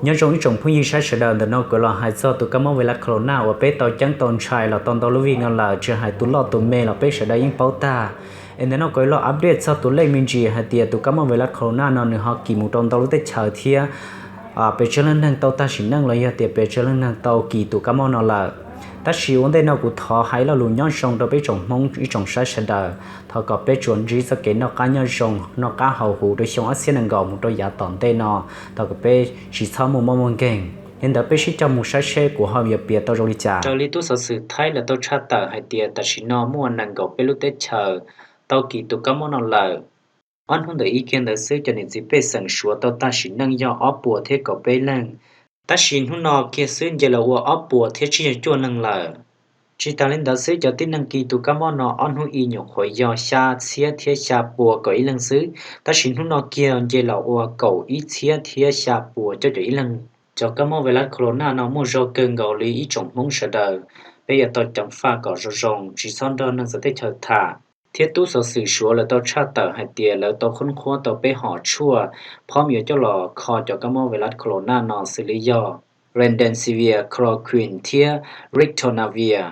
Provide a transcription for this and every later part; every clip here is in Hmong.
Nyob zoo ib tsoom phooj ywg saib sawv daws, ntawm no kuv los hais txog tus kab mob virus corona uas peb tau ceeb tau ntshai los tau ntau lub vij no lawm, tsis hais tus loj tus me los peb sawv daws yeej paub tag. Es ntawm no kuv los update txog tus lej me ntsis hais tias tus kab mob virus corona no nws ho kis mus rau ntau lub teb chaws thiab pes tsawg leej neeg tau tag sim neej los yog tias pes tsawg leej neeg tau kis tus kab mob no lawm. Tab sis ua ntej no kuv thov hais lo lus nyob zoo rau peb tsoom Hmoob ib tsoom saib sawv daws, thov kom peb tsuas ntsib txoj kev noj qab nyob zoo, noj qab haus huv rau xyoo ob txhiab nees nkaum mus rau yav tom ntej no, thov kom peb tsis txhob muaj mob muaj nkeeg. Yog li ntawd peb sib coj mus saib seb kuv ho yuav piav tau zoo li cas. Raws li tub xov xwm Thaib lawv tau tshaj tawm hais tias tam sim no muaj nees nkaum peb lub teb chaws tau kis tus kab mob no lawm. Ob hnub ntawm ib kiag ntawd xwb cov niam txiv pej xeem Suav tau tag sim neej yog ob puas thiab kaum peb leeg, tab sis hnub no kiag xwb nce los ua ob puas thiab tsib caug cuaj leeg lawm. Tsis tas li ntawd xwb cov tib neeg kis tus kab mob no ob hnub ib nyuam qhuav yog xya txhiab thiab xya puas kaum ib leeg xwb, tab sis hnub no kiag nce los ua kaum ib txhiab thiab xya puas cuaj caum ib leeg. Cov kab mob virus corona no muaj zog kawg nkaus li ib tsoom Hmoob sawv daws, peb yuav tau ceev faj kom zoo zoo tsis txhob nrog neeg txawv teb chaws tham. Thiab tub xov xwm Suav lawv tau tshaj tawm hais tias lawv tau khoob qhuab tau peb hom tshuaj phob yuav coj los kho cov kab mob virus corona no xws li yog Remdesivir, Chloroquine thiab Ritonavir.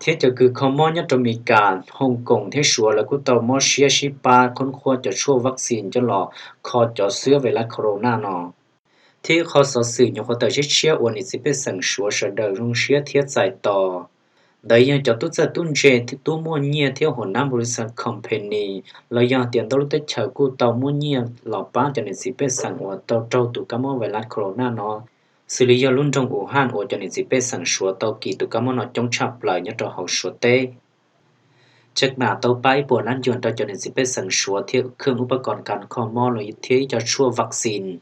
Thiab cov kws kho mob nyob rau Mis Kas, Hoos Koom thiab Suav lawv kuj tau mob siab sib pab khoob qhuab cov tshuaj vaccine coj los kho cov xwb virus corona no. Thiab qhov xov xwm nyuam qhuav tawm tshiab tshiab uas niam txiv pej xeem Suav sawv daws zoo siab thiab txais tos ntawd yog cov tub txawj tub ntse, tub muaj nyiaj thiab hua nab npau li xav company los yog tias ntau lub teb chaws kuj tau muab nyiaj los pab cov niam txiv pej xeem uas tau raug tus kab mob virus corona no, xws li yog lub nroog Wuhan uas cov niam txiv pej xeem Suav tau kis tus kab mob no coob tshaj plaws nyob rau hauv Suav teb. Jack Ma tau pab ib puas lab yuam rau cov niam txiv pej xeem Suav thiab khwj ub pab kom kas kho mob los thiab ib co tshuaj vaccine.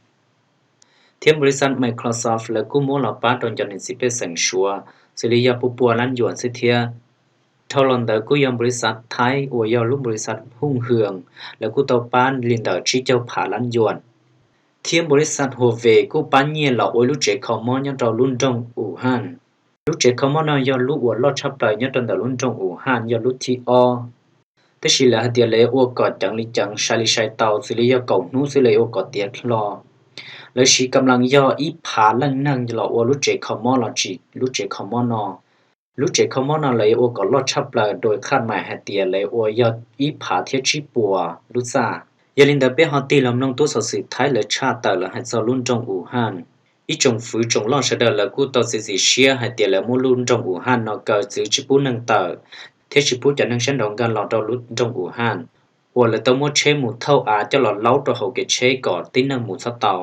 Thiab npau li xav Microsoft lawv kuj muab los pab rau cov niam txiv pej xeem Suav xws li yog pua pua lab yuam xwb thiab. Dhau los ntawd kuj yog npau li xav Thaib uas yog lub npau li xav Hoo Hwang, lawv kuj tau pab li ntawm tsib caug phav lab yuam. Thiab npau li xav Huawei kuj pab nyiaj los ua lub tsev kho mob nyob rau lub nroog Wuhan. Lub tsev kho mob no yog lub uas loj tshaj plaws nyob rau ntawm lub nroog Wuhan, yog lub thib ob. Tab sis lawv hais tias lawv ua kom ceev li ceev, sai li sai tau, xws li yog kaum hnub xwb lawv ua kom tiav hlo. Lawv siv kam las yog ib phav leej neeg los ua lub tsev kho mob los tsim lub tsev kho mob no. Lub tsev kho mob no lawv yuav ua kom loj tshaj plaws, dua qhaj mais hais tias lawv ua yog ib phav thiab tsib puas lub txaj. Yog li ntawd peb ho tig los mloog tub xov xwm Thaib lawv tshaj tawm lawv hais txog lub nroog Wuhan. Ib tsoom fwv tsoom loj sawv daws lawv kuj tau txiav txim siab hais tias lawv muab lub nroog Wuhan no kaw txwv tsis pub neeg tawm, thiab tsis pub cov neeg sab nraud nkag los rau lub nroog Wuhan, uas lawv tau muab tsheb mus thauj av coj los laub rau hauv kev tsheb kom tib neeg mus txhob tau.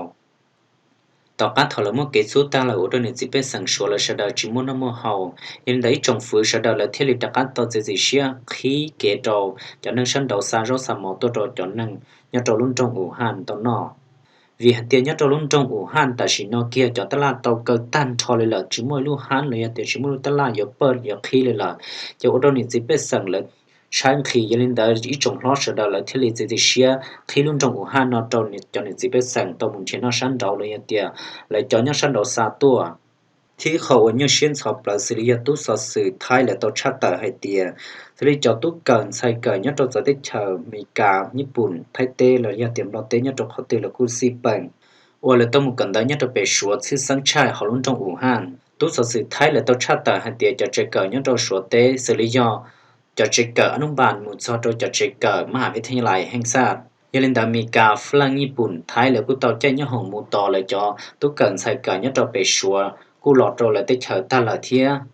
Tom qab thaum lawv muaj kev txhub tag lawm ua rau niam txiv pej xeem Suav lawv sawv daws tsis muaj noj muaj haus, yog li ntawd ib tsoom fwv sawv daws lawv thiaj li rov qab tau txiav txim siab qhib kev rau cov neeg sab nraud xa zaub xa mov tuaj rau cov neeg nyob rau lub nroog Wuhan tau noj. Vim hais tias nyob rau lub nroog Wuhan tam sim no kiag cov tab laj tau kaw tag nrho li lawm, tsis muaj ib lub hab los yog tias tsis muaj lub tab laj yuav pawj yuav qhib li lawm, ces ua rau niam txiv pej xeem lawv tshaib nqhis. Yog li ntawd ib tsoom hlob sawv daws lawv thiaj li txiav txim siab qhib lub nroog Wuhan no rau cov niam txiv pej xeem tau mus nrhiav noj sab nraud los yog tias lawv cov nyob sab nraud xa tuaj. Thiab ib qho uas nyuaj siab ntxhov plawv xws li yog tub xov xwm Thaib lawv tau tshaj tawm hais tias, xws li cov tub kawm ntxhais kawm nyob rau txawv teb chaws Amelikas, Nyij Pooj, Thaib teb los yog tias Nplog teb nyob rau qhov twg los kuj xij peem, uas lawv tau mus kawm ntawv nyob rau pem Suav tshwj xeeb tshaj hauv lub nroog Wuhan. Tub xov xwm Thaib lawv tau tshaj tawm hais tias cov tsev kawm nyob rau Suav teb xws li yog cov tsev kawm anub npas mus txog rau cov tsev kawm maj has vib thaj nyaj lais heej xaj. Yog li ntawd Amelikas, Fleej, Nyij Pooj, Thaib lawv kuj tau caij nyob hoom mus tos lawv cov tub kawm ntxhais kawm nyob rau pem Suav kuj los rau lawv teb chaws tag lawm thiab.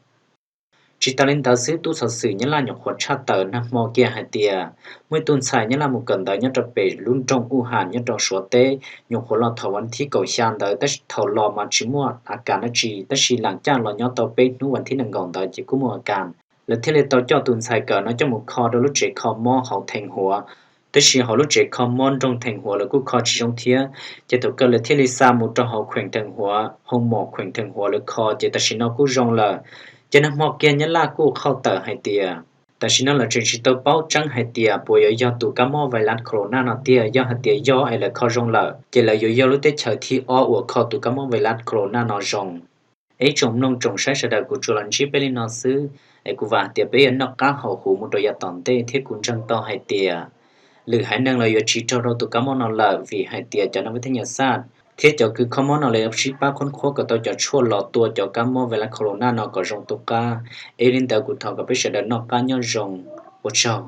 Tsis tas li ntawd xwb, tub xov xwm Nyab Laj nyuam qhuav tshaj tawm nag hmo kiag hais tias muaj ib tug ntxhais Nyab Laj mus kawm ntawv nyob rau pem lub nroog Wuhan nyob rau Suav teb, nyuam qhuav los thaum vas thib kaum xya ntawd tab sis thaum los mas tsis muaj a kas dab tsi, tab sis lam caj los nyob tau peb hnub vas thib nees nkaum ntawd ces kuj muaj a kas. Lawv thiaj li tau coj tus ntxhais kawm no coj mus kho rau lub tsev kho mob hauv Theej Huav, tab sis hauv lub tsev kho mob nroog Theej Huav lawv kuj kho tsis zoo thiab, ces thaum kawg lawv thiaj li xa mus rau hauv kheem Theej Huav, hoo mom kheem Theej Huav lawv kho ces tam sim no kuj zoo lawm. Ces nag hmo kiag Nyab Laj kuj qhau tawm hais tias tam sim no lawv tseem tsis tau paub tseeb hais tias puas yuav yog tus kab mob virus corona no tiag. Yog hais tias yog es lawv kho zoo lawm ces lawv yuav yog lub teb chaws thib ob uas kho tus kab mob virus corona no zoo. Ib tsoom mloog tsoom saib sawv daws, kuv tsuas los ntsib peb li no xwb, es kuv vam hais tias peb yuav noj qab haus huv mus rau yav tom ntej thiab kuv ntseeg tau hais tias lwm haiv neeg los yuav tsis raug rau tus kab mob no lawm vim hais tias cov neeg vib thaj nyas xaj thiab cov kws kho mob no lawv yuav sib pab khoob qhuab kom tau cov tshuaj los tua cov kab mob virus corona no kom zoo tu qab. Es li ntawd kuv thov kom peb sawv daws noj qab nyob zoo, ua tsaug.